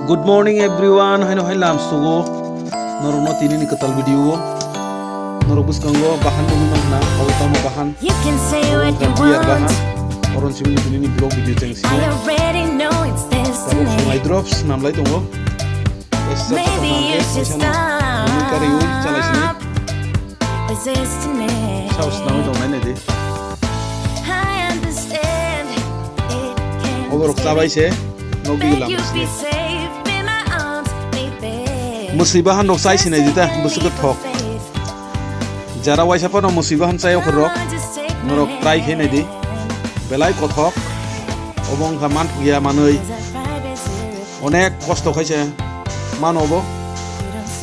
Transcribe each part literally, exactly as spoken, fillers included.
Good morning everyone, haino hai lam sugo. Norokno tini ni kwtal video o. Norok bwskango bahan nugwi mankha, abo tamo bahan. You can say what you want. Oron simi tini ni vlog video cheng sini. I already know it's destiny. Tabuk sungai drops namlai tongo. Maybe you should stop. Kari ui chalai sini. Resisting it. Saos nang tong nai nai di. I understand it can. Oborok chabai se. Nokni lam sini. Mwswi bahan rok chai sinai di ta, bwswk thok. Jara waisa phano mwswi bahan chai okhorok. Norok try khe nai di. Belai kothok. Obo wngkha manthok ya manwi. Onek kosto khaise mano obo.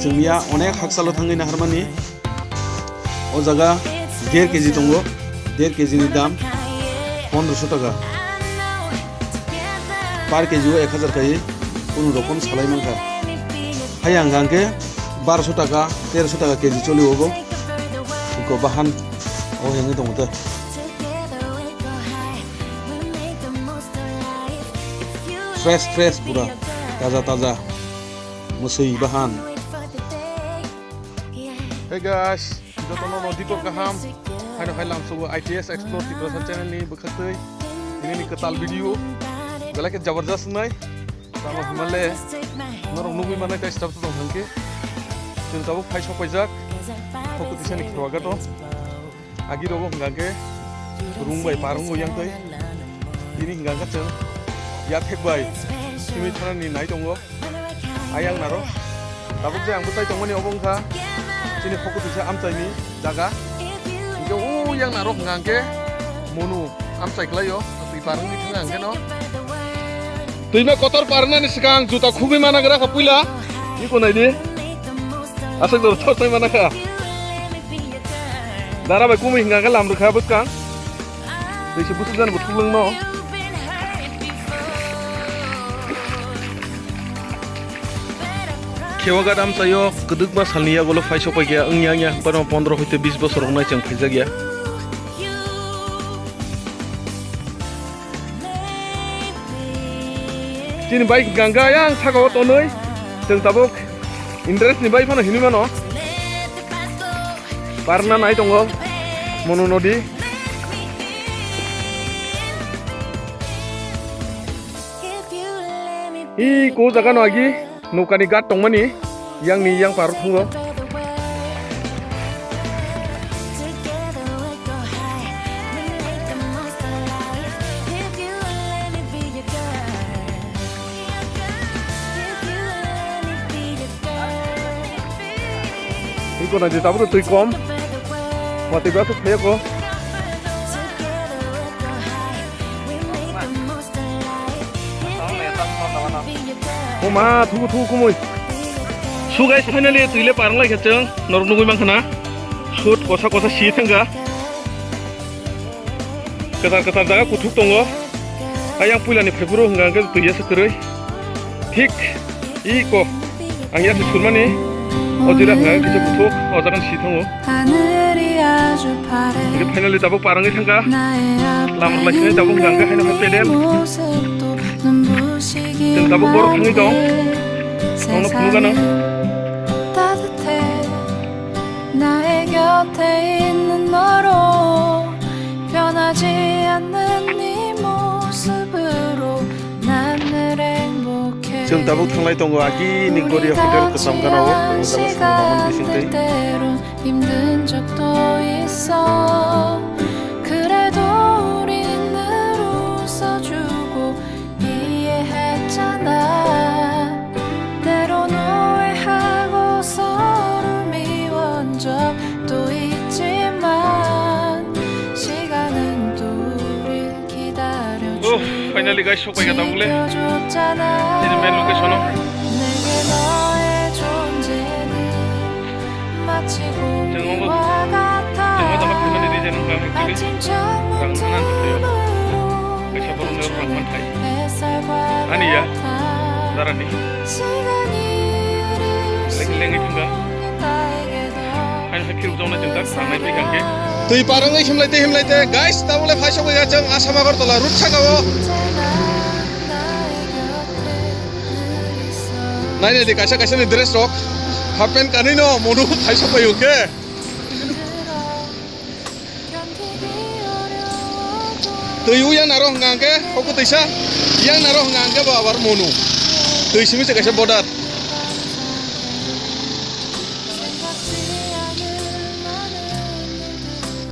Chwngya onek haksalo thangwi naharmani. O jaga der keji tongo, der keji ni dam pondroso taka. Per keji o ek hajar kai kunu rokom salai mankha. Hai ang hwnkhe baroso taka, teroso taka keji choli obo. Iko bahan o hengwi tongo te. Fresh, fresh pura, taja, taja. Mwswi bahan. Hey guys, jotono no dipor kaham. Haino hai lamsogo I T S Explore Tiprasa channel ni bwkhaktwi. Tini ni kwtal video. Belai khe jabardast wngnai. Tamo himale. Norok nugwi manai tei stop tong hangke. Chwng tabuk phai sok paijak. Hokti tisani khorwa gato. Agi rogo hwnka khe rung bai parung bo yang tei. Tini hwnka khe chwng yathek bai simi thanani nai tongo. Ayang naro. Tabuk je ang bwtai tongmani obo wngkha chini hokoti sa amchaini jaga. Hwnkhe o yang naro hwnka khe monu amchai kwlaio. Twi parungni thang ang khe no. Twima kotor parungnani swkang juta khugwi mana gra kha puila. Iko nai di. Aswk dor thok twi mana kha. Dara bai kumui hinga khe lam rwkha bwskang. Twi se bwswk jani bo thulwng no. Khewa gadam chayo kwdwkma salni yagulo phai sok paikha wngya wngya hwnkhe no pondro hoite bis bosor wngnai chwng phaijakya. Chini bike gangga yang saka o tonwi chwng tabuk Indres ni bike phano hinwi mano. Parna nai tongo Monu nodi. I ko jaga no agi. Nokani ghat tongmani yang ni yang paro thungo. Iko na je tabuk twi kom. Watwi ba thuk phai ko. O ma, thuku, thuku, kumui. So guys, finally, twi le parang lai kha chwng. Norok nugui mankha na. Sut kosa, kosa si thangkha. Kwtal, kwtal jaga kuthuk tongo. Ayang puila ni phaiphuru hwnka hwnkhe twi ya se kwrwi. Thik, iko. Ang ya se surmani. O jira hwnka hwnkhe kisa kuthuk. O jaga si thango. Hwnkhe finally tabuk parangwi thangkha. Lamar lai sini tabuk hwnka hwnkhe haino khe pedal. Chwng tabuk borok thangwi tong. Tongno phunukgano. Chwng tabuk thanglai tongo agini Goria Hotel kwcham gana o, o jaga songmani bisingtwi. Oh, finally guys, sok pai ka tabuk le. Ini main location o. Chwng omo, chwng omo tamo family di jeno kami kiri. Rang manan thayo. Kaisa borok no rang man thai. Ani ya, darani. Lengwi lengwi thangkha. Haino hai phiruk joknai chwng tak sangnai twi kangkhe. Twi parangwi himlai tei himlai tei guys, tabuk le phaisok ya chwng Assam Agartala route saka o. Nainai di kaisa kaisa ni dress rok, half pant kanwi no monu thaiso paio khe. Twi u yang naro hwnga hwnkhe hoko twisa, yang naro hwnga hwnkhe bo abar monu. Twi simi se kaisa border.